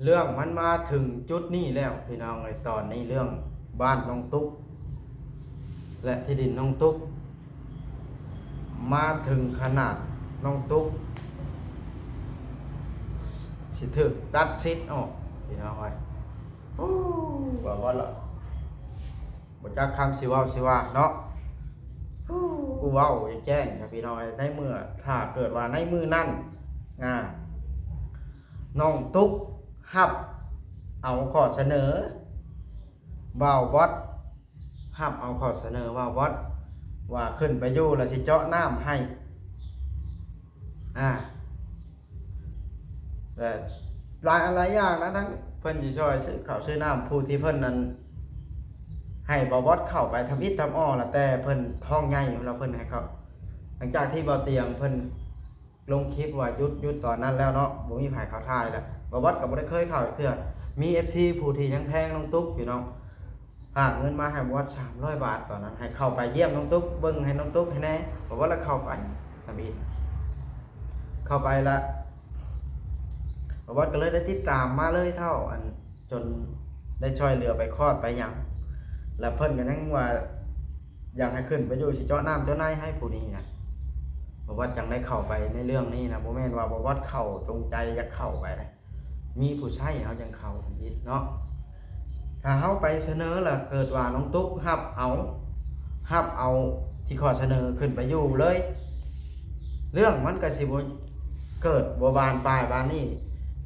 ເລື່ອງມັນມາເຖິງຈຸດນີ້ແລ້ວພີ່ນ້ອງເອີຍ, ຕອນນີ້ເລື່ອງບ້ານນ້ອງຕຸກ ແລະ ທີ່ດິນນ້ອງຕຸກ ມາເຖິງຂະໜາດນ້ອງຕຸກຊິຖືກຕັດສິດອອກພີ່ນ້ອງເອີຍ. ໂອ້ ວ່າ ວ່າລະ ບໍ່ຈັກຄຳຊິເວົ້າຊິວ່າເນາະ. ຜູ້ເວົ້າແຈ້ງໆ ພີ່ນ້ອງເອີຍ, ໃນເມື່ອ ຖ້າເກີດວ່າໃນມື້ນັ້ນ ອາ ນ້ອງຕຸກຮັບເອົາຂໍ້ສະເໜີບ່າວບອດ, ຮັບເອົາຂໍ້ສະເໜີບ່າວບອດ ວ່າຂຶ້ນໄປຢູ່ແລ້ວຊິເຈາະນ້ຳໃຫ້ ອາ ແລະ ຫຼາຍອັນຫຼາຍຢ່າງນະ, ທັງເພິ່ນຊິຊ່ອຍຊື້ເຂົ້າຊື້ນ້ຳ ຜູ້ທີ່ເພິ່ນນັ້ນໃຫ້ບ່າວບອດເຂົ້າໄປທຳອິດທຳອໍ ລະແຕ່ເພິ່ນທ້ອງໃຫຍ່ ແລ້ວເພິ່ນໃຫ້ເຂົ້າ. ຫຼັງຈາກທີ່ບ່າວຕຽງເພິ່ນລົງຄລິບວ່າຢຸດ ຢຸດຕອນນັ້ນແລ້ວເນາະ, ບໍ່ມີໃຜເຂົ້າຖ່າຍແລ້ວ, ບ່າວບອດກໍບໍ່ໄດ້ເຄີຍເຂົ້າຈັກເທື່ອ. ມີເອັຟຊີຜູ້ທີ່ຍັງແພງນ້ອງຕຸກ ພີ່ນ້ອງ ຝາກເງິນມາໃຫ້ບ່າວບອດສາມຮ້ອຍບາດຕອນນັ້ນ, ໃຫ້ເຂົ້າໄປຢ້ຽມນ້ອງຕຸກ ເບິ່ງໃຫ້ນ້ອງຕຸກໃຫ້ແດ່. ບ່າວບອດລະເຂົ້າໄປທຳອິດ, ເຂົ້າໄປລະ ບ່າວບອດກໍເລີຍໄດ້ຕິດຕາມມາເລີຍເທົ່າ ອັນ ຈົນໄດ້ຊ່ອຍເຫຼືອໄປຄອດໄປຫຍັງ, ລະເພິ່ນກໍຍັງວ່າຢາກໃຫ້ຂຶ້ນໄປຢູ່ຊິເຈາະນ້ຳເຈາະໃນໃຫ້ຜູ້ນີ້ນະ. ບ່າວບອດຈັ່ງໄດ້ເຂົ້າໄປໃນເລື່ອງນີ້ນະ, ບໍ່ແມ່ນວ່າບ່າວບອດເຂົ້າຈົງໃຈຢາກເຂົ້າໄປນະ. ມີຜູ້ໃຊ້ເຮົາຈັ່ງເຂົ້າທຳອິດເນາະ. ຖ້າເຮົາໄປສະເໜີລະເກີດວ່ານ້ອງຕຸກຮັບເອົາ ຮັບເອົາທີ່ຂໍ້ສະເໜີຂຶ້ນໄປຢູ່ເລີຍ, ເລື່ອງມັນກໍຊິບໍ່ເກີດ ບໍ່ບານປາຍປານນີ້.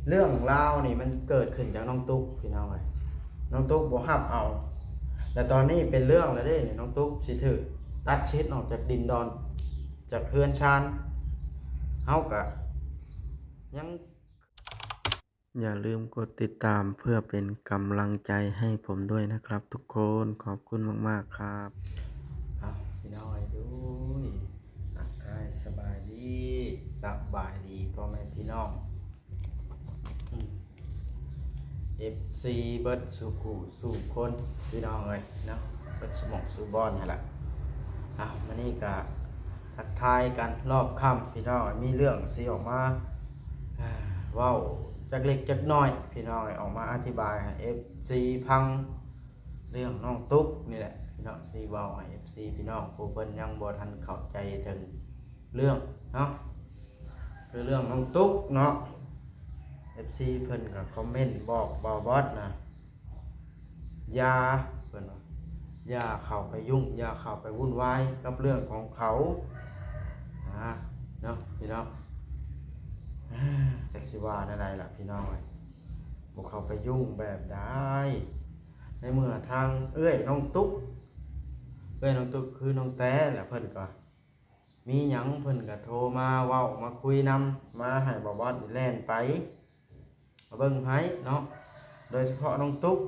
ເລື່ອງລາວນີ້ມັນເກີດຂຶ້ນຈາກນ້ອງຕຸກ ພີ່ນ້ອງເອີຍ, ນ້ອງຕຸກບໍ່ຮັບເອົາ ແລະ ຕອນນີ້ເປັນເລື່ອງແລ້ວເດ້. ນ້ອງຕຸກຊິຖືກຕັດສິດອອກຈາກດິນດອນ ຈາກເຮືອນຊານ. ເຮົາກະຍັງ ຢ່າລືມກົດຕິດຕາມເພື່ອເປັນກຳລັງໃຈໃຫ້ຜົມດ້ວຍນະຄັບທຸກຄົນ. ຂອບຄຸນມາກໆ ຄັບ. ເອົາ ພີ່ນ້ອງເອີຍ ໂດຍ ທັກທາຍສະບາຍດີ ສະບາຍດີພໍ່ແມ່ພີ່ນ້ອງ ອືມ ເອັຟຊີ ເບິດສູ່ຄູ່ສູ່ຄົນ ພີ່ນ້ອງເອີຍເນາະ, ເບິດສູ່ໝ່ອງສູ່ບ່ອນຫັ້ນລະ. ເອົາ ມື້ນີ້ກະທັກທາຍກັນລອບຄ່ຳ ພີ່ນ້ອງເອີຍ, ມີເລື່ອງຊິອອກມາ ອ່າ ເວົ້າຈັກເລັກຈັກນ້ອຍ ພີ່ນ້ອງເອີຍ, ອອກມາອະທິບາຍໃຫ້ເອັຟຊີຟັງ ເລື່ອງນ້ອງຕຸກນີ້ແຫຼະພີ່ນ້ອງ, ຊິເວົ້າໃຫ້ເອັຟຊີພີ່ນ້ອງຜູ້ເພິ່ນຍັງບໍ່ທັນເຂົ້າໃຈເຖິງເລື່ອງເນາະ, ຄືເລື່ອງນ້ອງຕຸກເນາະ. ເອັຟຊີເພິ່ນກໍຄອມເມັນບອກບ່າວບອດນະ ຢ່າ ເພິ່ນວ່າ ຢ່າເຂົ້າໄປຫຍຸ້ງ ຢ່າເຂົ້າໄປວຸ່ນວາຍກັບເລື່ອງຂອງເຂົາ ນະ ເນາະ ພີ່ນ້ອງ. ຈັກຊິວ່າແນວໃດລະພີ່ນ້ອງເອີຍ, ບໍ່ເຂົ້າໄປຫຍຸ້ງແບບໃດ ໃນເມື່ອທາງເອື້ອຍນ້ອງຕຸກ ເອື້ອຍນ້ອງຕຸກຄືນ້ອງແຕລະ ເພິ່ນກໍມີຫຍັງເພິ່ນກໍໂທມາເວົ້າມາຄຸຍນຳ ມາໃຫ້ບ່າວບອດນີ້ແລ່ນໄປ ມາເບິ່ງໃຫ້ເນາະ, ໂດຍສະເພາະນ້ອງຕຸກ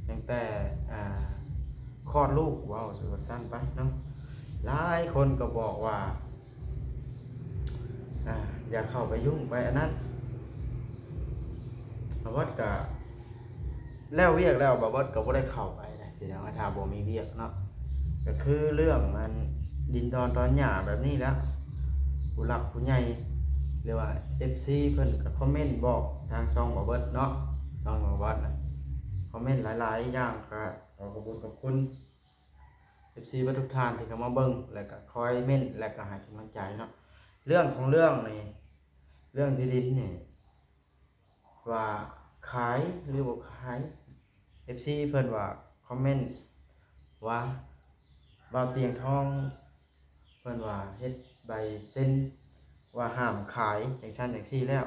ຕັ້ງແຕ່ ອ່າ ຄອດລູກ ເວົ້າວ່າຊັ້ນໄປເນາະ, ຫຼາຍຄົນກໍບອກວ່າ ອ່າ ຢ່າເຂົ້າໄປຫຍຸ້ງໄປອັນນັ້ນ. ບ່າວບອດກໍແລ້ວວຽກແລ້ວ ບ່າວບອດກໍບໍ່ໄດ້ເຂົ້າໄປນະ ພີ່ນ້ອງ, ຖ້າບໍ່ມີວຽກເນາະ. ກໍຄືເລື່ອງອັນດິນດອນຕອນຫຍ້າແບບນີ້ແຫຼະ, ຜູ້ຫຼັກຜູ້ໃຫຍ່ ຫຼືວ່າເອັຟຊີເພິ່ນກໍຄອມເມັນບອກທາງຊ່ອງບ່າວເບິດເນາະ, ຊ່ອງບ່າວເບິດນະ ຄອມເມັນຫຼາຍໆຢ່າງ, ກໍຂໍຂອບຄຸນຂອບຄຸນເອັຟຊີເບິດທຸກທ່ານທີ່ເຂົ້າມາເບິ່ງ ແລ້ວກໍຄອຍເມັນ ແລ້ວກໍໃຫ້ກຳລັງໃຈເນາະ. ເລື່ອງຂອງເລື່ອງນີ້ ເລື່ອງທີ່ດິນນີ້ ວ່າຂາຍຫຼືບໍ່ຂາຍ, ເອັຟຊີເພິ່ນວ່າຄອມເມັນວ່າ ບ່າວຕຽງທອງ ເພິ່ນວ່າເຮັດໃບເຊັນວ່າຫ້າມຂາຍ ຈັ່ງຊັ້ນຈັ່ງຊີ້ແລ້ວ.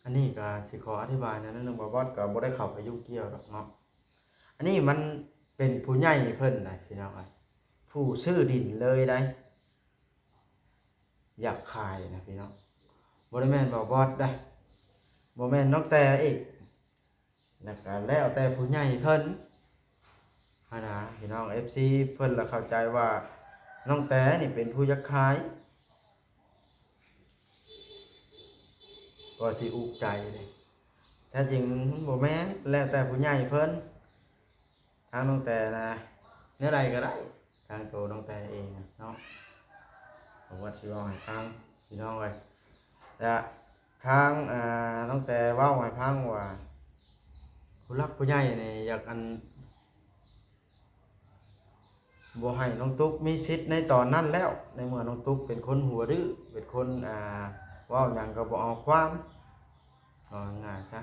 ອັນນີ້ກໍຊິຂໍອະທິບາຍແນວໜຶ່ງ, ບ່າວບອດກໍບໍ່ໄດ້ເຂົ້າໄປຫຍຸ້ງກ່ຽວດອກເນາະ, ອັນນີ້ມັນເປັນຜູ້ໃຫຍ່ເພິ່ນນະ ພີ່ນ້ອງເອີຍ, ຜູ້ຊື້ດິນເລີຍໃດ ຢາກຂາຍນະພີ່ນ້ອງ, ບໍ່ໄດ້ແມ່ນບ່າວບອດໃດ, ບໍ່ແມ່ນນ້ອງແຕອີກ, ແລ້ວກໍແລ້ວແຕ່ຜູ້ໃຫຍ່ເພິ່ນຫັ້ນນະພີ່ນ້ອງ. ເອັຟຊີເພິ່ນລະເຂົ້າໃຈວ່ານ້ອງແຕນີ້ເປັນຜູ້ຢາກຂາຍ ກໍຊິອຸກໃຈເດ້, ແທ້ຈິງມັນບໍ່ແມ່ນ, ແລ້ວແຕ່ຜູ້ໃຫຍ່ເພິ່ນ. ທາງນ້ອງແຕນະ ແນວໃດກໍໄດ້ ທາງໂຕນ້ອງແຕເອງນະເນາະ, ບໍ່ວ່າຊິເວົ້າໃຫ້ຟັງພີ່ນ້ອງເອີຍ. ແລະ ທາງ ອ່າ ນ້ອງແຕເວົ້າໃຫ້ຟັງວ່າ ຜູ້ຫຼັກຜູ້ໃຫຍ່ນີ້ຢາກ ອັນ ບໍ່ໃຫ້ນ້ອງຕຸກມີສິດໃນຕອນນັ້ນແລ້ວ ໃນເມື່ອນ້ອງຕຸກເປັນຄົນຫົວດື້ ເປັນຄົນ ອ່າ ເວົ້າຫຍັງກໍບໍ່ເອົາຄວາມ ເວົ້າງ່າຍໆຊະ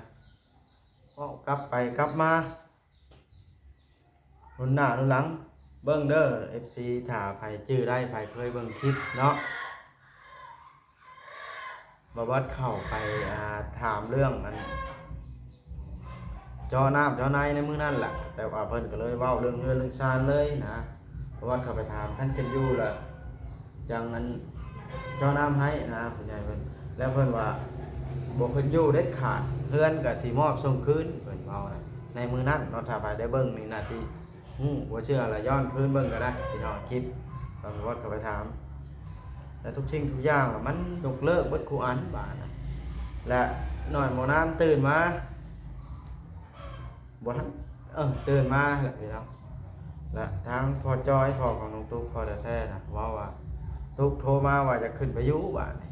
ເວົ້າກັບໄປກັບມາ ລຸ້ນໜ້າລຸ້ນຫຼັງເບິ່ງເດີ ເອັຟຊີ ຖ້າໃຜຈື່ໄດ້ ໃຜເຄີຍເບິ່ງຄລິບເນາະ ບ່າວບັດເຂົ້າໄປ ອ່າ ຖາມເລື່ອງ ອັນ ເຈາະນ້ຳເຈາະໃນໃນມື້ນັ້ນລະ ແຕ່ວ່າເພິ່ນກໍເລີຍເວົ້າເລື່ອງເຮືອນເລື່ອງຊານເລີຍນະ ບ່າວບັດເຂົ້າໄປຖາມ ຄັນເປັນຢູ່ລະ ຈັ່ງ ອັນ ເຈາະນ້ຳໃຫ້ນະ ຜູ້ໃຫຍ່ເພິ່ນ ແລ້ວເພິ່ນວ່າບໍ່ຂຶ້ນຢູ່ເດັດຂາດ ເຮືອນກໍຊິມອບສົ່ງຄືນ ເພິ່ນເວົ້ານະ ໃນມື້ນັ້ນເນາະ ຖ້າໃຜໄດ້ເບິ່ງນີ້ໜ້າຊິຮູ້ ບໍ່ເຊື່ອລະຍ້ອນຄືນເບິ່ງກໍໄດ້ ພີ່ນ້ອງ ຄລິບຕອນບ່າວບັດເຂົ້າໄປຖາມ ແລະ ທຸກສິ່ງທຸກຢ່າງລະມັນຍົກເລີກເບິດຄູ່ອັນບາດນະ ແລະ ໜ້ອຍບໍ່ນານຕື່ນມາ ບໍ່ທັນ ເອີ ຕື່ນມາແຫຼະພີ່ນ້ອງ ແລະ ທາງພໍ່ຈ້ອຍ ພໍ່ຂອງນ້ອງຕຸກ ພໍ່ແທ້ໆນະ ເວົ້າວ່າ ຕຸກໂທມາວ່າຈະຂຶ້ນໄປຢູ່ບາດນີ້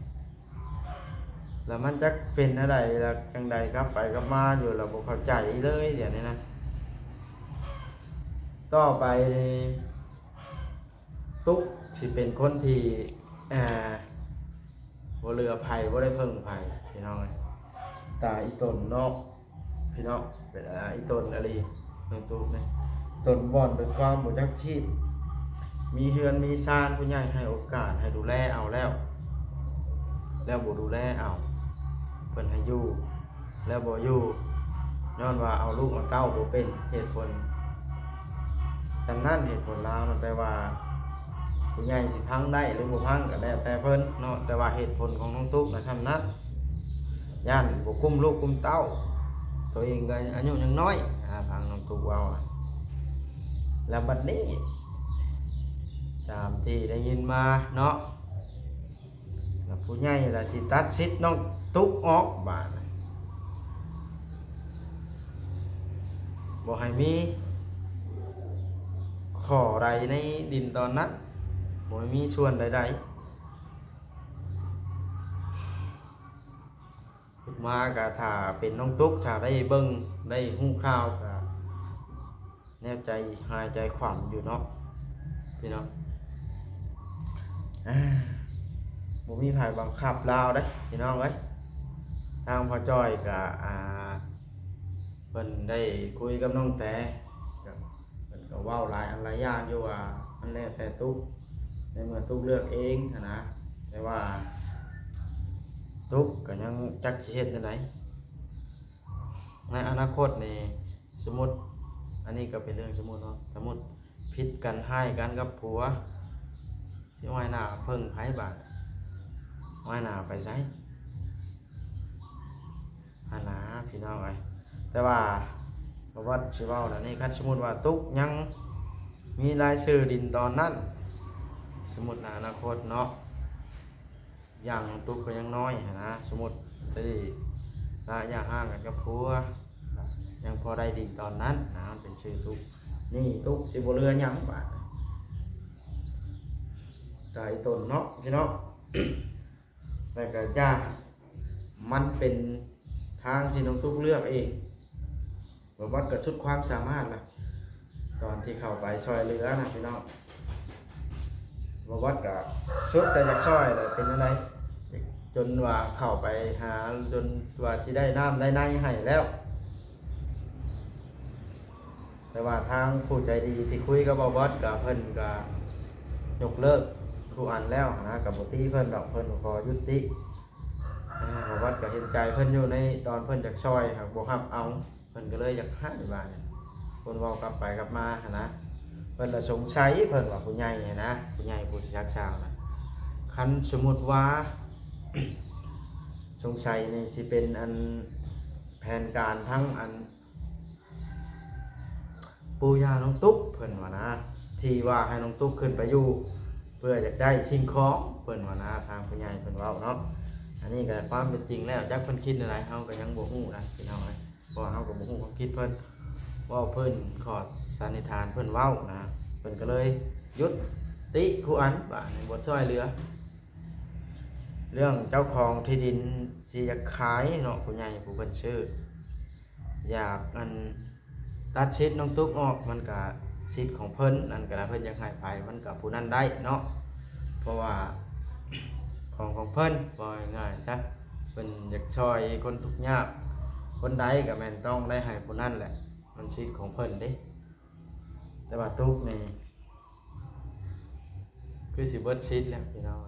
ແລ້ວມັນຈັກເປັນແນວໃດ ແລ້ວຈັ່ງໃດ ກັບໄປກັບມາຢູ່ ແລ້ວບໍ່ເຂົ້າໃຈເລີຍດຽວນີ້ນະ ຕໍ່ໄປນີ້ ຕຸກຊິເປັນຄົນທີ່ ເອີ ບໍ່ເຫຼືອໃຜ ບໍ່ໄດ້ເພິ່ງໃຜ ພີ່ນ້ອງເອີຍ ຕາອີຕົນເນາະ ພີ່ນ້ອງ ເປັນ ອາ ອີຕົນອີ່ຫຼີ ນ້ອງຕຸກນີ້ ຕົນບ່ອນດ້ວຍຄວາມບໍ່ຈັກທີບ ມີເຮືອນມີຊານ ຜູ້ໃຫຍ່ໃຫ້ໂອກາດໃຫ້ດູແລເອົາແລ້ວ ແລ້ວບໍ່ດູແລເອົາ ເພິ່ນໃຫ້ຢູ່ ແລ້ວບໍ່ຢູ່ ຍ້ອນວ່າເອົາລູກເອົາເຕົ້າບໍ່ເປັນ ເຫດຜົນສ່ຳນັ້ນ ເຫດຜົນລາວນະ ແຕ່ວ່າຜູ້ໃຫຍ່ຊິຟັງໄດ້ຫຼືບໍ່ຟັງກໍແລ້ວແຕ່ເພິ່ນເນາະ ແຕ່ວ່າເຫດຜົນຂອງນ້ອງຕຸກນະສ່ຳນັ້ນ ຢ້ານບໍ່ກຸ້ມລູກກຸ້ມເຕົ້າ ໂຕເອງກໍອາຍຸຍັງນ້ອຍ ອາ ຟັງນ້ອງຕຸກເວົ້ານະ ແລ້ວບັດນີ້ ຕາມທີ່ໄດ້ຍິນມາເນາະ ແລ້ວຜູ້ໃຫຍ່ລະຊິຕັດສິດນ້ອງຕຸກອອກບາດ ບໍ່ໃຫ້ມີຂໍ້ໃດໃນດິນຕອນນັ້ນ ບໍ່ໃຫ້ມີສ່ວນໃດໆ ຂຶ້ນມາກະຖ້າເປັນນ້ອງຕຸກ ຖ້າໄດ້ເບິ່ງໄດ້ຮູ້ຂ່າວກະແນວໃຈຫາຍໃຈຂວັນຢູ່ເນາະ ພີ່ນ້ອງ ອາ ບໍ່ມີໃຜບັງຄັບລາວເດ້ພີ່ນ້ອງເອີຍ ທາງພໍ່ຈ້ອຍກະ ອາ ເພິ່ນໄດ້ຄຸຍກັບນ້ອງແຕ ກະ ເພິ່ນກໍເວົ້າຫຼາຍອັນຫຼາຍຢ່າງຢູ່ວ່າ ມັນແລ້ວແຕ່ຕຸກ ໃນເມື່ອຕຸກເລືອກເອງຫັ້ນນະ ແຕ່ວ່າຕຸກກໍຍັງຈັກຊິເຮັດແນວໃດ ໃນອະນາຄົດນີ້ ສົມມຸດ ອັນນີ້ກໍເປັນເລື່ອງສົມມຸດເນາະ ສົມມຸດຜິດກັນ ຮ້າຍກັນກັບຜົວ ຊິອ້ອຍໜ້າເພິ່ງໃຜບາດ ອ້ອຍໜ້າໄປໃສ? ຫັ້ນນະພີ່ນ້ອງເອີຍ ແຕ່ວ່າປະຫວັດຊິເວົ້າແນວນີ້ ຄັນສົມມຸດວ່າຕຸກຍັງມີລາຍຊື່ດິນຕອນນັ້ນ ສົມມຸດໃນອະນາຄົດເນາະ ຢ່າງຕຸກກໍຍັງນ້ອຍຫັ້ນນະ ສົມມຸດໄດ້ລະຍະຫ່າງກັນກັບຜົວ ຍັງພໍໄດ້ດິນຕອນນັ້ນນະ ມັນເປັນຊື່ຕຸກ ນີ້ຕຸກຊິບໍ່ເຫຼືອຫຍັງບາດ ຕາຍຕົນເນາະພີ່ນ້ອງ. ແລ້ວກໍຢ່າ ມັນເປັນທາງທີ່ນ້ອງຕຸກເລືອກເອງ ບ່າວບັດກໍສຸດຄວາມສາມາດລະ ຕອນທີ່ເຂົ້າໄປຊ່ອຍເຫຼືອນະພີ່ນ້ອງ ບ່າວບັດກໍສຸດແຕ່ຢາກຊ່ອຍແຫຼະ ເປັນຈັ່ງໃດ ຈົນວ່າເຂົ້າໄປຫາ ຈົນວ່າຊິໄດ້ນ້ຳໄດ້ໃນໃຫ້ແລ້ວ. ແຕ່ວ່າທາງຜູ້ໃຈດີທີ່ຄຸຍກັບບ່າວບັດ ກໍເພິ່ນກໍຍົກເລີກທຸກອັນແລ້ວນະ ກໍບໍ່ຕິເພິ່ນດອກ ເພິ່ນກໍຂໍຍຸຕິ. ອ່າ ບ່າວບັດກໍເຫັນໃຈເພິ່ນຢູ່ ໃນຕອນເພິ່ນຢາກຊ່ອຍຫາກບໍ່ຮັບເອົາ ເພິ່ນກໍເລີຍຢາກໃຫ້ວ່າ ຄົນເວົ້າກັບໄປກັບມາຫັ້ນນະ ເພິ່ນລະສົງໄສ ເພິ່ນວ່າຜູ້ໃຫຍ່ຫັ້ນນະ ຜູ້ໃຫຍ່ຜູ້ທີ່ຮັກສາວນະ ຄັນສົມມຸດວ່າ ສົງໄສນີ້ຊິເປັນອັນ ແຜນການທັງອັນ ປູ່ຍ່ານ້ອງຕຸກເພິ່ນວ່ານະ ທີ່ວ່າໃຫ້ນ້ອງຕຸກຂຶ້ນໄປຢູ່ ເພື່ອຢາກໄດ້ສິ່ງຂອງເພິ່ນວ່ານະ ທາງຜູ້ໃຫຍ່ເພິ່ນເວົ້າເນາະ. ອັນນີ້ກໍຄວາມເປັນຈິງແລ້ວ ຈັກເພິ່ນຄິດແນວໃດ ເຮົາກໍຍັງບໍ່ຮູ້ນະພີ່ນ້ອງເອີຍ ເພາະວ່າເຮົາກໍບໍ່ຮູ້ຄວາມຄິດເພິ່ນ ເວົ້າເພິ່ນ ຂໍ້ສັນນິຖານເພິ່ນເວົ້ານະ ເພິ່ນກໍເລີຍຢຸດຕິຄູອັນ ບາດນີ້ບໍ່ຊ່ອຍເຫຼືອ. ເລື່ອງເຈົ້າຂອງທີ່ດິນຊິຢາກຂາຍເນາະ ຜູ້ໃຫຍ່ຜູ້ເພິ່ນຊື້ ຢາກອັນຕັດສິດນ້ອງຕຸກອອກ ມັນກະສິດຂອງເພິ່ນ ອັນກະເພິ່ນຢາກໃຫ້ໃຜ ມັນກະຜູ້ນັ້ນໄດ້ເນາະ ເພາະວ່າຂອງຂອງເພິ່ນ ເວົ້າງ່າຍໆຊະ ເພິ່ນຢາກຊ່ອຍຄົນທຸກຍາກ ຄົນໃດກະແມ່ນຕ້ອງໄດ້ໃຫ້ຜູ້ນັ້ນແຫຼະ ມັນສິດຂອງເພິ່ນເດ້. ແຕ່ວ່າຕຸກນີ້ຄືຊິເບິດສິດແລ້ວພີ່ນ້ອງ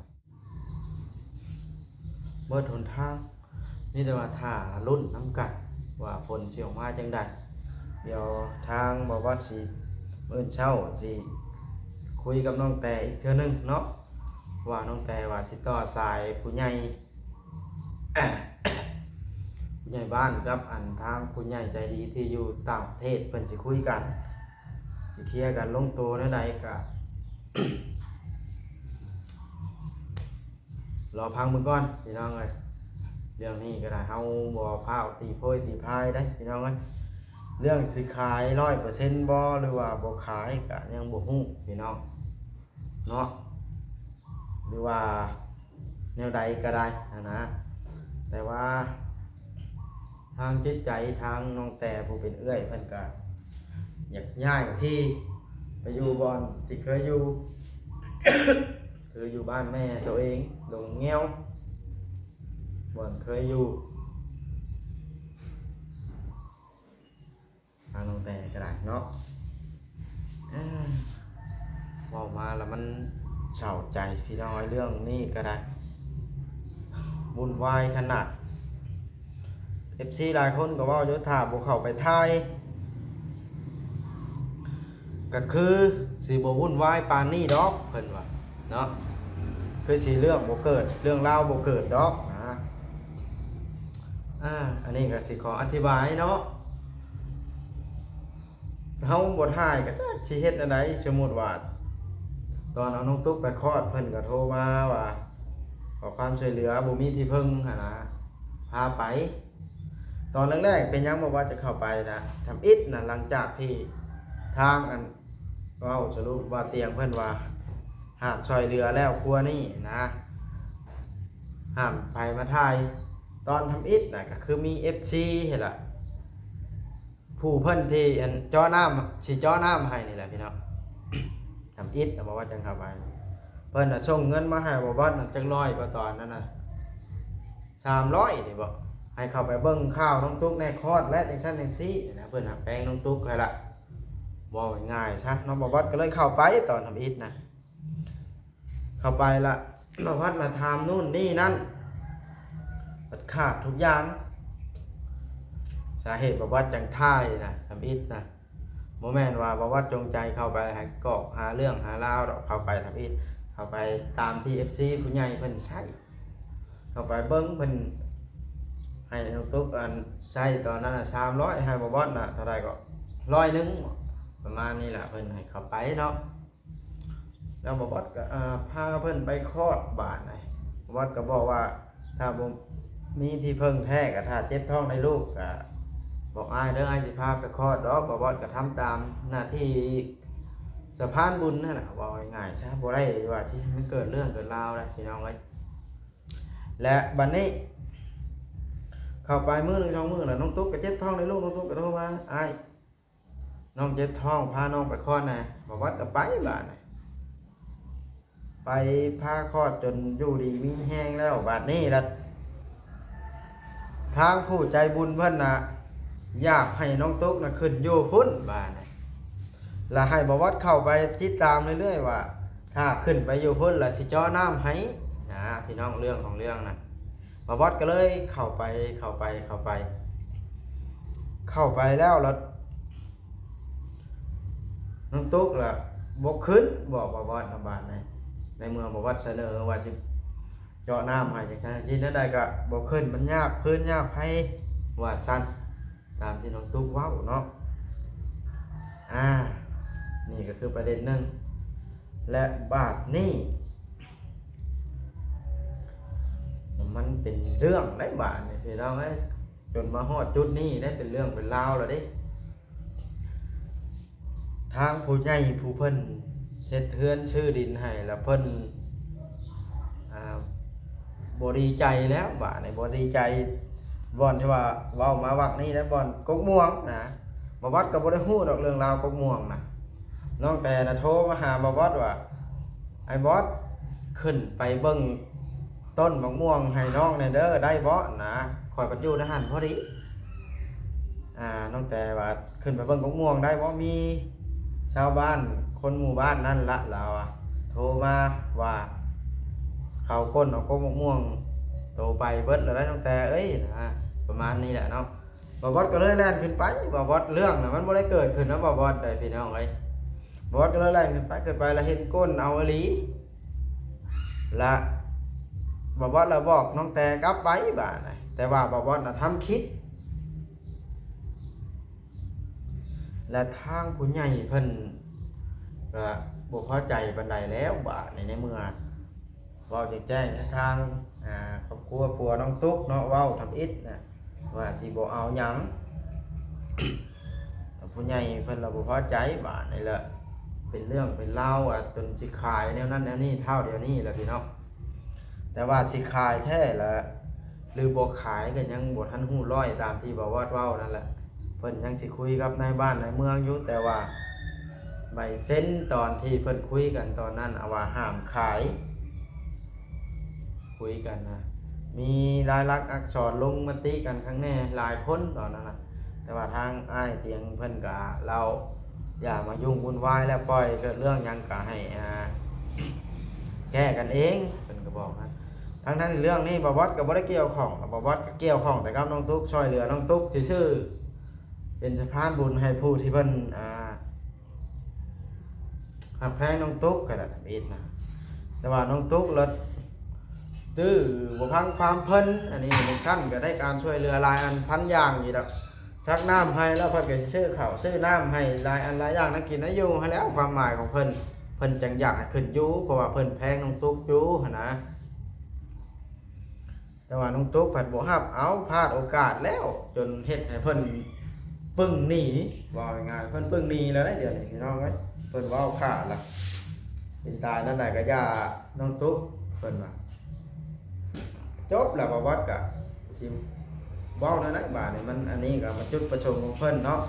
ເບິດຫົນທາງ ມີແຕ່ວ່າຖ້າລຸ້ນນຳກັນວ່າຜົນຊິອອກມາຈັ່ງໃດ. ດຽວທາງບ່າວວັດຊິ ມື້ເຊົ້າຊິຄຸຍກັບນ້ອງແຕອີກເທື່ອໜຶ່ງເນາະ ວ່ານ້ອງແຕວ່າຊິຕໍ່ສາຍຜູ້ໃຫຍ່ ຜູ້ໃຫຍ່ບ້ານກັບອັນທາງຜູ້ໃຫຍ່ໃຈດີທີ່ຢູ່ຕ່າງປະເທດ ເພິ່ນຊິຄຸຍກັນ ຊິເຄຍກັນລົງໂຕແນວໃດກະ ລໍຟັງເບິ່ງກ່ອນພີ່ນ້ອງເອີຍ. ເລື່ອງນີ້ກະໄດ້ ເຮົາບໍ່ພ້າວຕີໂພຍຕີພາຍເດ້ພີ່ນ້ອງເອີຍ. ເລື່ອງຊິຂາຍຮ້ອຍເປີເຊັນບໍ່ ຫຼືວ່າບໍ່ຂາຍກະຍັງບໍ່ຮູ້ພີ່ນ້ອງເນາະ ຫຼືວ່າແນວໃດກະໄດ້ຫັ້ນນະ ແຕ່ວ່າ ທາງຈິດໃຈທາງນ້ອງແຕຜູ້ເປັນເອື້ອຍເພິ່ນກະຢາກຍ້າຍທີ່ໄປຢູ່ບ່ອນທີ່ເຄີຍຢູ່ ຄືຢູ່ບ້ານແມ່ໂຕເອງ ດົງແງ່ວ ບ່ອນເຄີຍຢູ່ ທາງນ້ອງແຕກະໄດ້ເນາະ. ເອີ ເວົ້າມາລະມັນເສົ້າໃຈພີ່ນ້ອງເອີຍ ເລື່ອງນີ້ກະໄດ້ວຸ້ນວາຍຂະໜາດ. ເອັຟຊີຫຼາຍຄົນກະເວົ້າຢູ່ ຖ້າບໍ່ເຂົ້າໄປຖ່າຍກະຄືຊິບໍ່ວຸ້ນວາຍປານນີ້ດອກ ເພິ່ນວ່າເນາະ ຄືຊິເລື່ອງບໍ່ເກີດ ເລື່ອງລາວບໍ່ເກີດດອກນະ. ອາ ອັນນີ້ກະຊິຂໍອະທິບາຍເນາະ ເຮົາບໍ່ຖ່າຍກະຈັກຊິເຮັດແນວໃດ. ສົມມຸດວ່າຕອນເອົານ້ອງຕຸກໄປຄອດ ເພິ່ນກະໂທມາວ່າຂໍຄວາມຊ່ວຍເຫຼືອ ບໍ່ມີທີ່ເພິ່ງຫັ້ນນະ ພາໄປ. ຕອນແລກໆເປັນຫຍັງບໍ່ວ່າຈະເຂົ້າໄປນະ ທຳອິດນະ ຫຼັງຈາກທີ່ທາງອັນເວົ້າສະຫຼຸບວ່າຕຽງເພິ່ນວ່າຫ້າມຊ່ວຍເຫຼືອແລ້ວຄົວນີ້ນະ ຫ້າມໃຜມາຖ່າຍ. ຕອນທຳອິດນະກະຄືມີເອັຟຊີຫັ້ນລະ ຜູ້ເພິ່ນທີ່ອັນເຈາະນ້ຳ ຊິເຈາະນ້ຳໃຫ້ນີ້ແຫຼະພີ່ນ້ອງ ທຳອິດນະ ບໍ່ວ່າຈັ່ງເຂົ້າໄປ ເພິ່ນນະສົ່ງເງິນມາໃຫ້ບ່າວວັດນະຈັກຮ້ອຍບໍ່ ຕອນນັ້ນນະ ສາມຮ້ອຍນີ້ບໍ ໃຫ້ເຂົ້າໄປເບິ່ງຂ່າວນ້ອງຕຸກແດ່ ຄອດແລ້ວຈັ່ງຊັ້ນຈັ່ງຊີ້ນະ ເພິ່ນຫາແປງນ້ອງຕຸກໃຫ້ລະ ເວົ້າງ່າຍໆຊະເນາະ. ບ່າວວັດກະເລີຍເຂົ້າໄປຕອນທຳອິດນະ ເຂົ້າໄປລະ ບ່າວວັດລະຖາມນູ້ນນີ້ນັ້ນ ເບິດຂາດທຸກຢ່າງ. ສາເຫດບ່າວວັດຈັ່ງຖ່າຍນະ ທຳອິດນະ ບໍ່ແມ່ນວ່າບ່າວວັດຈົງໃຈເຂົ້າໄປຫາກອກຫາເລື່ອງຫາລາວດອກ ເຂົ້າໄປທຳອິດ ເຂົ້າໄປຕາມທີ່ເອັຟຊີຜູ້ໃຫຍ່ເພິ່ນໃຊ້ ເຂົ້າໄປເບິ່ງເພິ່ນໃຫ້ນ້ອງຕຸກອັນໃຊ້ຕອນນັ້ນນະ ສາມຮ້ອຍ ໃຫ້ບ່າວວັດນະເທົ່າໃດເກາະ ຮ້ອຍໜຶ່ງ ປະມານນີ້ລະ ເພິ່ນໃຫ້ເຂົ້າໄປເນາະ. ແລ້ວບ່າວວັດກະ ອາ ພາເພິ່ນໄປຄອດບາດນີ້ ບ່າວວັດກະບອກວ່າ ຖ້າບໍ່ມີທີ່ເພິ່ງແທ້ກະ ຖ້າເຈັບທ້ອງໄດ້ລູກກະບອກອ້າຍເດີ ອ້າຍຊິພາໄປຄອດດອກ. ບ່າວວັດກະທຳຕາມໜ້າທີ່ສະພານບຸນຫັ້ນລະ ເວົ້າງ່າຍໆຊະ ບໍ່ໄດ້ວ່າຊິໃຫ້ມັນເກີດເລື່ອງເກີດລາວໃດພີ່ນ້ອງເອີຍ. ແລະບາດນີ້ເຂົ້າໄປມື້ໜຶ່ງສອງມື້ລະ ນ້ອງຕຸກກະເຈັບທ້ອງໄດ້ລູກ ນ້ອງຕຸກກະໂທມາ ອ້າຍ ນ້ອງເຈັບທ້ອງ ພານ້ອງໄປຄອດແດ່. ບ່າວວັດກະໄປບາດນີ້ ໄປພາຄອດຈົນຢູ່ດີມີແຮງແລ້ວ ບາດນີ້ລະ ທາງຜູ້ໃຈບຸນເພິ່ນນະ ຢາກໃຫ້ນ້ອງຕຸກນະຂຶ້ນຢູ່ພຸ້ນບາດນີ້ ລະໃຫ້ບ່າວວັດເຂົ້າໄປຕິດຕາມເລື້ອຍໆວ່າ ຖ້າຂຶ້ນໄປຢູ່ພຸ້ນລະຊິເຈາະນ້ຳໃຫ້ນະ ພີ່ນ້ອງ. ເລື່ອງຂອງເລື່ອງນະ ບ່າວວັດກະເລີຍເຂົ້າໄປ ເຂົ້າໄປ ເຂົ້າໄປ ເຂົ້າໄປແລ້ວລະ ນ້ອງຕຸກລະບໍ່ຂຶ້ນ ບອກບ່າວວັດນະ ບາດນີ້ ໃນເມື່ອບ່າວວັດສະເໜີວ່າຊິເຈາະນ້ຳໃຫ້ຈັ່ງຊັ້ນ ເຮັດແນວໃດກະບໍ່ຂຶ້ນ ມັນຍາກຟືນຍາກໄຟ ວ່າຊັ້ນ ຕາມທີ່ນ້ອງຕຸກເວົ້າເນາະ. ອາ ນີ້ກະຄືປະເດັນໜຶ່ງ ແລະບາດນີ້ ມັນເປັນເລື່ອງໃດບາດນີ້ພີ່ນ້ອງເອີຍ ຈົນມາຮອດຈຸດນີ້ໄດ້ ເປັນເລື່ອງເປັນລາວລະເດ້. ທາງຜູ້ໃຫຍ່ຜູ້ເພິ່ນເຮັດເຮືອນຊື້ດິນໃຫ້ລະ ເພິ່ນ ອາ ບໍ່ດີໃຈແລ້ວ ບາດນີ້ບໍ່ດີໃຈ ບ່ອນທີ່ວ່າເວົ້າມາວັກນີ້ແຫຼະ ບ່ອນກົກມ່ວງນະ. ບ່າວບອດກໍບໍ່ໄດ້ຮູ້ດອກເລື່ອງລາວກົກມ່ວງນະ. ນ້ອງແຕນະໂທມາຫາບ່າວບອດວ່າ ອ້າຍບອດ ຂຶ້ນໄປເບິ່ງຕົ້ນໝາກມ່ວງໃຫ້ນ້ອງແດ່ເດີ ໄດ້ບໍ່ນະ? ຂ້ອຍພັດຢູ່ໃນຫັ້ນພໍດີ. ອາ ນ້ອງແຕວ່າ ຂຶ້ນໄປເບິ່ງກົກມ່ວງໄດ້ບໍ່? ມີຊາວບ້ານຄົນໝູ່ບ້ານນັ້ນລະ ລາວອະ ໂທມາວ່າ ເຂົາກົ້ນເອົາກົກໝາກມ່ວງໂຕໄປເບິດແລ້ວໄດ໋ນ້ອງແຕເອີຍນະ ປະມານນີ້ແຫຼະເນາະ. ບ່າວບອດກໍເລີຍແລ່ນຂຶ້ນໄປ. ບ່າວບອດ ເລື່ອງນະມັນບໍ່ໄດ້ເກີດຂຶ້ນນຳບ່າວບອດໃດ໋ພີ່ນ້ອງເອີຍ. ບ່າວບອດກໍເລີຍແລ່ນຂຶ້ນໄປ ຂຶ້ນໄປລະເຫັນກົ້ນເອົາອີ່ຫຼີ ລະບ່າວບອດລະບອກນ້ອງແຕກັບໄປບາດນີ້ ແຕ່ວ່າບ່າວບອດນະທຳຜິດ ແລະ ທາງຜູ້ໃຫຍ່ເພິ່ນກະບໍ່ພໍໃຈປານໃດແລ້ວ ບາດນີ້ໃນເມື່ອເວົ້າແຈ້ງໆ ທາງ ອາ ຄອບຄົວຜົວນ້ອງຕຸກເນາະ ເວົ້າທຳອິດນະ ວ່າຊິບໍ່ເອົາຫຍັງ ແຕ່ຜູ້ໃຫຍ່ເພິ່ນລະບໍ່ພໍໃຈ ບາດນີ້ລະເປັນເລື່ອງເປັນລາວ ວ່າຈົນຊິຂາຍແນວນັ້ນແນວນີ້ ທ້າວດຽວນີ້ລະພີ່ນ້ອງ. ແຕ່ວ່າຊິຂາຍແທ້ລະ ຫຼືບໍ່ຂາຍກໍຍັງບໍ່ທັນຮູ້ຮ້ອຍ ຕາມທີ່ບ່າວບອດເວົ້ານັ້ນແຫຼະ. ເພິ່ນຍັງຊິຄຸຍກັບນາຍບ້ານນາຍເມືອງຢູ່ ແຕ່ວ່າໃບເຊັນຕອນທີ່ເພິ່ນຄຸຍກັນຕອນນັ້ນ ເອົາວ່າຫ້າມຂາຍ ຄຸຍກັນນະ ມີລາຍລັກອັກສອນລົງມະຕິກັນຄັກແນ່ຫຼາຍຄົນຕອນນັ້ນນະ. ແຕ່ວ່າທາງອ້າຍຕຽງເພິ່ນກະ ລາວຢ່າມາຫຍຸ້ງວຸ່ນວາຍ ແລ້ວປ່ອຍເກີດເລື່ອງຫຍັງກະໃຫ້ ອາ ແກ້ກັນເອງ ເພິ່ນກໍບອກນະ. ທັງໆ ເລື່ອງນີ້ບ່າວບອດກໍບໍ່ໄດ້ກ່ຽວຂ້ອງ ບ່າວບອດກໍກ່ຽວຂ້ອງແຕ່ກັບນ້ອງຕຸກ ຊ່ອຍເຫຼືອນ້ອງຕຸກຊື່ໆ ເປັນສະພານບຸນໃຫ້ຜູ້ທີ່ເພິ່ນ ອາ ຮັກແພງນ້ອງຕຸກກໍໄດ້ທຳອິດນະ. ແຕ່ວ່ານ້ອງຕຸກລະດື້ບໍ່ຟັງຄວາມເພິ່ນ ອັນນີ້ບາງຄັ້ງກໍໄດ້ການຊ່ວຍເຫຼືອຫຼາຍອັນພັນຢ່າງຢູ່ດອກ. ສັກນ້ຳໃຫ້ແລ້ວເພິ່ນກໍຊິຊື້ເຂົ້າຊື້ນ້ຳໃຫ້ຫຼາຍອັນຫຼາຍຢ່າງ ແນວກິນແນວຢູ່ຫັ້ນແຫຼ້ວ. ຄວາມໝາຍຂອງເພິ່ນ ເພິ່ນຈັ່ງຢາກໃຫ້ຂຶ້ນຢູ່ ເພາະວ່າເພິ່ນແພງນ້ອງຕຸກຢູ່ຫັ້ນນະ. ແຕ່ວ່ານ້ອງຕຸກພັດບໍ່ຮັບເອົາ ພາດໂອກາດແລ້ວ ຈົນເຮັດໃຫ້ເພິ່ນປຶ້ງໜີ ເວົ້າງ່າຍໆ ເພິ່ນປຶ້ງໜີແລ້ວເດ້ ດຽວນີ້ພີ່ນ້ອງເອີຍ ເພິ່ນເວົ້າຂາດລະ ເປັນຕາຍນັ້ນໃດກໍຢ່າ ນ້ອງຕຸກ ເພິ່ນວ່າ. ຈົບແລ້ວ ບ່າວບອດກະຊິເວົ້າແນວໃດບາດນີ້ ມັນ ອັນນີ້ກໍມາຈຸດປະສົງຂອງເພິ່ນເນາະ.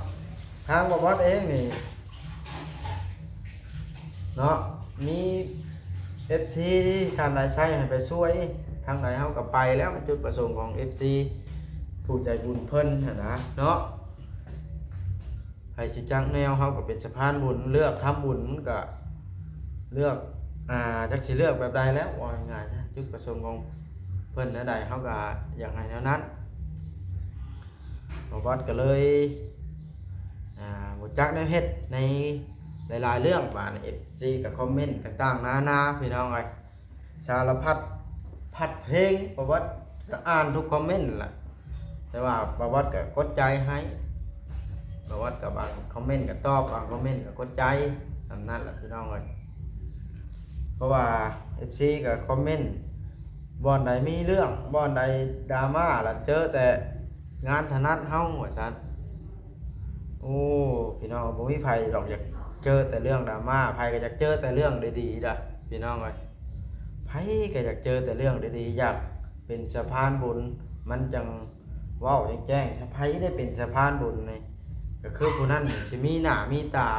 ທາງບ່າວບອດເອງນີ້ເນາະ ມີເອັຟຊີທ່ານໃດໃຊ້ໃຫ້ໄປຊ່ວຍທາງໃດ ເຮົາກໍໄປແລ້ວ ມັນຈຸດປະສົງຂອງເອັຟຊີຜູ້ໃຈບຸນເພິ່ນຫັ້ນນະເນາະ. ໃຜຊິຈັກແນວ ເຮົາກໍເປັນສະພານບຸນ ເລືອກທຳບຸນກໍເລືອກ ອາ ຈັກຊິເລືອກແບບໃດແລ້ວ ເວົ້າງ່າຍໆນະ ຈຸດປະສົງຂອງເພິ່ນແນວໃດ ເຮົາກໍຢາກໃຫ້ແນວນັ້ນ. ບ່າວບອດກໍເລີຍ ອາ ບໍ່ຈັກແນວເຮັດໃນຫຼາຍໆເລື່ອງ ບາດນີ້ ເອັຟຊີກໍຄອມເມັນຕ່າງໆນານາ ພີ່ນ້ອງເອີຍ. ສາລະພັດພັດເພງ ບ່າວບອດກໍອ່ານທຸກຄອມເມັນລະ ແຕ່ວ່າບ່າວບອດກໍກົດໃຈໃຫ້ ບ່າວບອດກໍບາງຄອມເມັນກໍຕອບ ບາງຄອມເມັນກໍກົດໃຈ ສ່ຳນັ້ນລະພີ່ນ້ອງເອີຍ. ເພາະວ່າເອັຟຊີກໍຄອມເມັນ ບ່ອນໃດມີເລື່ອງ ບ່ອນໃດດຣາມາລະເຈີແຕ່ງານຖະໜັດເຮົາ ວ່າຊັ້ນ. ໂອ້ ພີ່ນ້ອງ ບໍ່ມີໃຜດອກຢາກເຈີແຕ່ເລື່ອງດຣາມາ ໃຜກໍຢາກເຈີແຕ່ເລື່ອງດີໆດະ ພີ່ນ້ອງເອີຍ. ໃຜກໍຢາກເຈີແຕ່ເລື່ອງດີໆ ຢາກເປັນສະພານບຸນ ມັນຈັ່ງເວົ້າແຈ້ງໆ. ໃຜໄດ້ເປັນສະພານບຸນນີ້ ກໍຄືຜູ້ນັ້ນນີ້ຊິມີໜ້າມີຕາ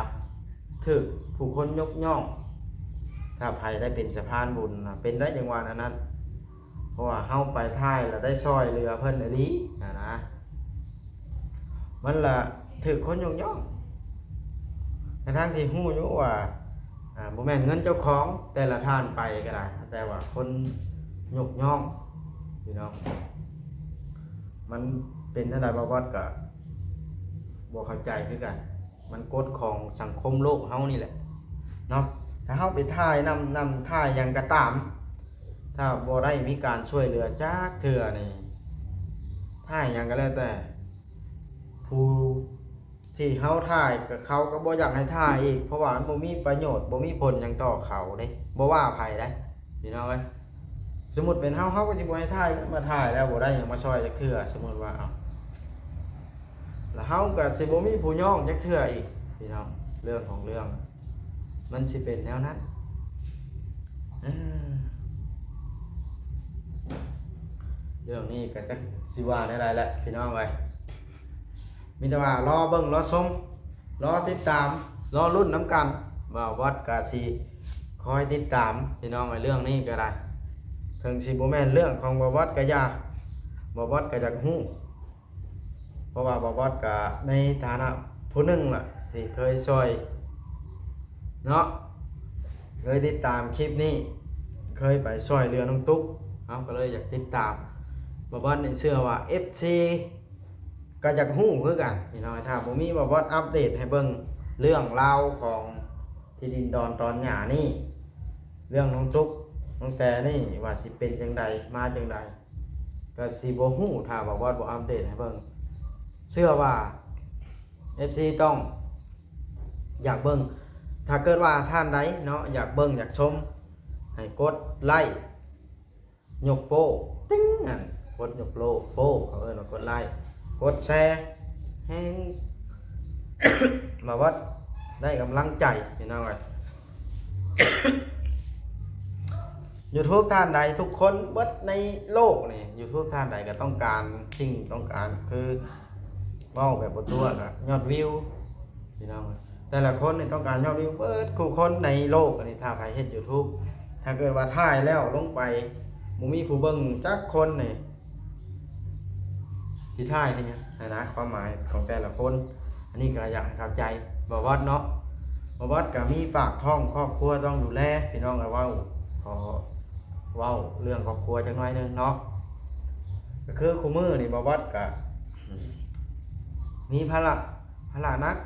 ຖືກຜູ້ຄົນຍົກຍ້ອງ. ຖ້າໃຜໄດ້ເປັນສະພານບຸນນະ ເປັນໄດ້ຈັ່ງວ່ານັ້ນ ເພາະວ່າເຮົາໄປຖ່າຍແລ້ວໄດ້ຊ່ອຍເຫຼືອເພິ່ນອີ່ຫຼີຫັ້ນນະ ມັນລະຖືກຄົນຍົກຍ້ອງ ທັງໆທີ່ຮູ້ຢູ່ວ່າ ອາ ບໍ່ແມ່ນເງິນເຈົ້າຂອງ ແຕ່ລະທ່ານໄປກໍໄດ້ ແຕ່ວ່າຄົນຍົກຍ້ອງ ພີ່ນ້ອງ ມັນເປັນແນວໃດ ບ່າວບອດກໍບໍ່ເຂົ້າໃຈຄືກັນ. ມັນກົດຂອງສັງຄົມໂລກເຮົານີ້ແຫຼະເນາະ. ຖ້າເຮົາໄປຖ່າຍນຳ ນຳ ຖ່າຍຫຍັງກໍຕາມ ຖ້າບໍ່ໄດ້ມີການຊ່ວຍເຫຼືອຈັກເທື່ອນີ້ ຖ່າຍຫຍັງກໍແລ້ວແຕ່ ຜູ້ທີ່ເຮົາຖ່າຍກໍ ເຂົາກໍບໍ່ຢາກໃຫ້ຖ່າຍອີກ ເພາະວ່າມັນບໍ່ມີປະໂຫຍດ ບໍ່ມີຜົນຫຍັງຕໍ່ເຂົາເດ້ ບໍ່ວ່າໃຜເດ້ ພີ່ນ້ອງເອີຍ. ສົມມຸດເປັນເຮົາ ເຮົາກໍຊິບໍ່ໃຫ້ຖ່າຍ ມາຖ່າຍແລ້ວບໍ່ໄດ້ຫຍັງມາຊ່ອຍຈັກເທື່ອ ສົມມຸດວ່າ ເອົາ ແລ້ວເຮົາກໍຊິບໍ່ມີຜູ້ຍ້ອງຈັກເທື່ອອີກ ພີ່ນ້ອງ. ເລື່ອງຂອງເລື່ອງ ມັນຊິເປັນແນວນັ້ນ ເອີ. ເລື່ອງນີ້ກໍຈັກຊິວ່າແນວໃດແຫຼະພີ່ນ້ອງເອີຍ ມີແຕ່ວ່າລໍເບິ່ງລໍຊົມ ລໍຕິດຕາມ ລໍລຸ້ນນຳກັນ ບ່າວບອດກໍຊິຄອຍຕິດຕາມພີ່ນ້ອງເອີຍ ເລື່ອງນີ້ກໍໄດ້ ເຖິງຊິບໍ່ແມ່ນເລື່ອງຂອງບ່າວບອດກໍຢ່າ ບ່າວບອດກໍຢາກຮູ້ ເພາະວ່າບ່າວບອດກໍໃນຖານະຜູ້ໜຶ່ງລະທີ່ເຄີຍຊ່ອຍເນາະ ເຄີຍຕິດຕາມຄລິບນີ້ ເຄີຍໄປຊ່ອຍເຫຼືອນ້ອງຕຸກ ເຮົາກໍເລີຍຢາກຕິດຕາມ ບ່າວບອດນີ້ເຊື່ອວ່າເອັຟຊີ ກໍຢາກຮູ້ຄືກັນພີ່ນ້ອງ ຖ້າບໍ່ມີບ່າວບອດອັບເດດໃຫ້ເບິ່ງເລື່ອງລາວຂອງທີ່ດິນດອນຕອນຫຍ້ານີ້ ເລື່ອງນ້ອງຕຸກ ນ້ອງແຕນີ້ ວ່າຊິເປັນຈັ່ງໃດ ມາຈັ່ງໃດ ກໍຊິບໍ່ຮູ້ ຖ້າບ່າວບອດບໍ່ອັບເດດໃຫ້ເບິ່ງ ເຊື່ອວ່າເອັຟຊີຕ້ອງຢາກເບິ່ງ ຖ້າເກີດວ່າທ່ານໃດເນາະ ຢາກເບິ່ງຢາກຊົມ ໃຫ້ກົດໄລ້ ຍົກໂປ້ ຕິງ ອັນ ກົດຍົກໂປ້ ໂປ້ ເຂົາເອີ້ນວ່າກົດໄລ້ ກົດແຊ ແຮງ ບ່າວບອດໄດ້ກຳລັງໃຈພີ່ນ້ອງເອີຍ ຢູທູບທ່ານໃດ ທຸກຄົນເບິດໃນໂລກນີ້ ຢູທູບທ່ານໃດກໍຕ້ອງການສິ່ງ ຕ້ອງການ ຄືເວົ້າແບບບໍ່ຕົວະ ກໍຍອດວິວ ພີ່ນ້ອງ ແຕ່ລະຄົນນີ້ຕ້ອງການຍອດວິວເບິດຄູ່ຄົນໃນໂລກ ອັນນີ້ຖ້າໃຜເຮັດຢູທູບ ຖ້າເກີດວ່າຖ່າຍແລ້ວລົງໄປ ບໍ່ມີຜູ້ເບິ່ງຈັກຄົນນີ້ ຊິຖ່າຍເຮັດຫຍັງຫັ້ນນະ ຄວາມໝາຍຂອງແຕ່ລະຄົນ ອັນນີ້ກໍຢາກໃຫ້ເຂົ້າໃຈບ່າວບອດເນາະ ບ່າວບອດກໍມີປາກທ້ອງຄອບຄົວຕ້ອງດູແລ ພີ່ນ້ອງເອີຍ ເວົ້າ ຂໍເວົ້າເລື່ອງຄອບຄົວຈັກໜ້ອຍໜຶ່ງເນາະ ກໍຄືຄູ່ມື້ນີ້ບ່າວບອດກໍມີພາລະ ພາລະໜັກ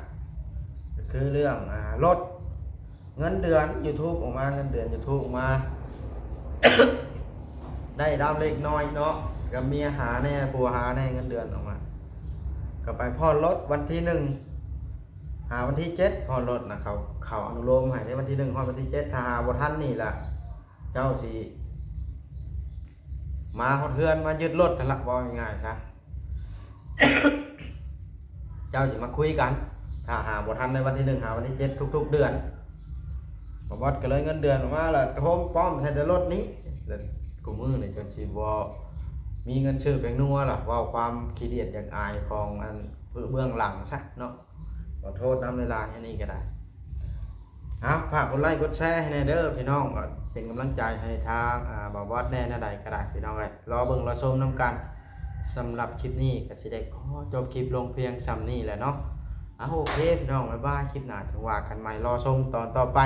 ກໍຄືເລື່ອງ ອາ ລົດ ເງິນເດືອນຢູທູບອອກມາ ເງິນເດືອນຢູທູບອອກມາ ໄດ້ດຳເລັກນ້ອຍເນາະ ກັບເມຍຫາແດ່ ຜົວຫາແດ່ ເງິນເດືອນອອກມາ ກໍໄປຜ່ອນລົດວັນທີໜຶ່ງ ຫາວັນທີເຈັດ ຜ່ອນລົດນະ ເຂົາ ເຂົາອະນຸໂລມໃຫ້ເດ້ ວັນທີໜຶ່ງຮອດວັນທີເຈັດ ຖ້າຫາບໍ່ທັນນີ້ລະ ເຈົ້າຊິມາຮອດເຮືອນ ມາຍຶດລົດຫັ້ນລະ ເວົ້າງ່າຍໆຊະ ເຈົ້າຊິມາຄຸຍກັນ ຖ້າຫາບໍ່ທັນໃນວັນທີໜຶ່ງ ຫາວັນທີເຈັດ ທຸກໆເດືອນ ບ່າວບອດກໍເລີຍເງິນເດືອນອອກມາ ແລ້ວໂຮມປ້ອມໃສ່ແຕ່ລົດນີ້ ແລ້ວຄູ່ມື້ນີ້ຈົນຊິບໍ່ມີເງິນຊື້ແປ້ງນົວລະ ເວົ້າຄວາມຂີ້ດຽດຢາກອາຍຂອງອັນ ເບື້ອງຫຼັງຊະເນາະ ຂໍໂທດນຳຫຼາຍໆ ອັນນີ້ກໍໄດ້ ເອົາ ຝາກກົດໄລ້ກົດແຊໃຫ້ແດ່ເດີພີ່ນ້ອງ ເປັນກຳລັງໃຈໃຫ້ທາງ ອາ ບ່າວບອດແດ່ ແນວໃດກໍໄດ້ພີ່ນ້ອງເອີຍ ລໍເບິ່ງລໍຊົມນຳກັນ ສຳລັບຄລິບນີ້ກໍຊິໄດ້ຂໍຈົບຄລິບລົງພຽງສ່ຳນີ້ແຫຼະເນາະ ເອົາ ໂອເຄພີ່ນ້ອງ ບາຍບາຍ ຄລິບໜ້າຈຶ່ງວ່າກັນໃໝ່ ລໍຊົມຕອນຕໍ່ໄປ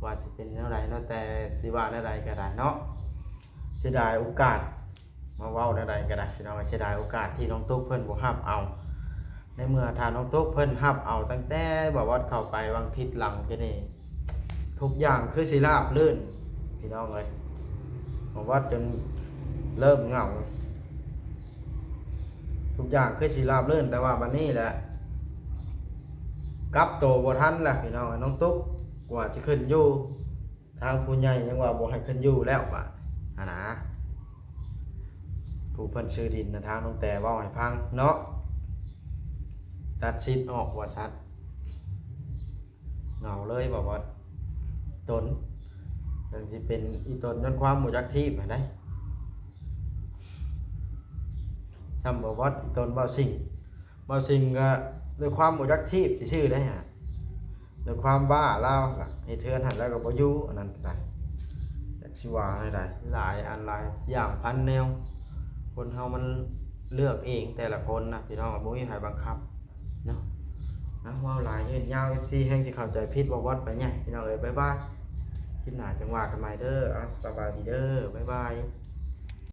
ວ່າຊິເປັນແນວໃດເນາະ ແຕ່ຊິວ່າແນວໃດກໍໄດ້ເນາະ ເສຍດາຍໂອກາດ ມາເວົ້າແນວໃດກໍໄດ້ພີ່ນ້ອງ ເສຍດາຍໂອກາດທີ່ນ້ອງຕຸກເພິ່ນບໍ່ຮັບເອົາ ໃນເມື່ອຖ້ານ້ອງຕຸກເພິ່ນຮັບເອົາຕັ້ງແຕ່ບ່າວບອດເຂົ້າໄປຫວ່າງທິດຫຼັງນີ້ ທຸກຢ່າງຄືຊິລາບລື່ນພີ່ນ້ອງເອີຍ ບ່າວບອດຈົນເລີ່ມເຫງົາ ທຸກຢ່າງຄືຊິລາບລື່ນ ແຕ່ວ່າບັດນີ້ແຫຼະ ກັບໂຕບໍ່ທັນແຫຼະພີ່ນ້ອງເອີຍ ນ້ອງຕຸກ ກວ່າຊິຂຶ້ນຢູ່ ທາງຜູ້ໃຫຍ່ຍັງວ່າບໍ່ໃຫ້ຂຶ້ນຢູ່ແລ້ວບາດຫັ້ນນະ ຜູ້ເພິ່ນຊື້ດິນນະ ທາງນ້ອງແຕເວົ້າໃຫ້ຟັງເນາະ ຕັດສິດອອກວ່າຊັ້ນ ເຫງົາເລີຍ ບອກວ່າຕົນ ເຖິງຊິເປັນອີຕົນຍ້ອນຄວາມບໍ່ຈັກທີບຫັ້ນໃດ ສ່ຳບໍ່ວອດອີຕົນເວົ້າສິ່ງ ເວົ້າສິ່ງກໍດ້ວຍຄວາມບໍ່ຈັກທີບຊື່ໆໄດ໋ຫະ ດ້ວຍຄວາມບ້າລາວກໍເຮັດເຮືອນຫັ້ນແລ້ວກໍບໍ່ຢູ່ ອັນນັ້ນກໍໄດ້ ຈັກຊິວ່າແນວໃດ ຫຼາຍອັນຫຼາຍຢ່າງພັນແນວ ຄົນເຮົາມັນເລືອກເອງແຕ່ລະຄົນນະ ພີ່ນ້ອງ ບໍ່ມີໃຜບັງຄັບເນາະ ນະ ເວົ້າຫຼາຍຍືດຍາວ ເອັຟຊີແຮ່ງຊິເຂົ້າໃຈຜິດ ບໍ່ວອດໄປໃຫຍ່ ພີ່ນ້ອງເອີຍ ບາຍບາຍ ຄລິບໜ້າຈັ່ງວ່າກັນໃໝ່ເດີ ອາ ສະບາຍດີເດີ ບາຍບາຍ.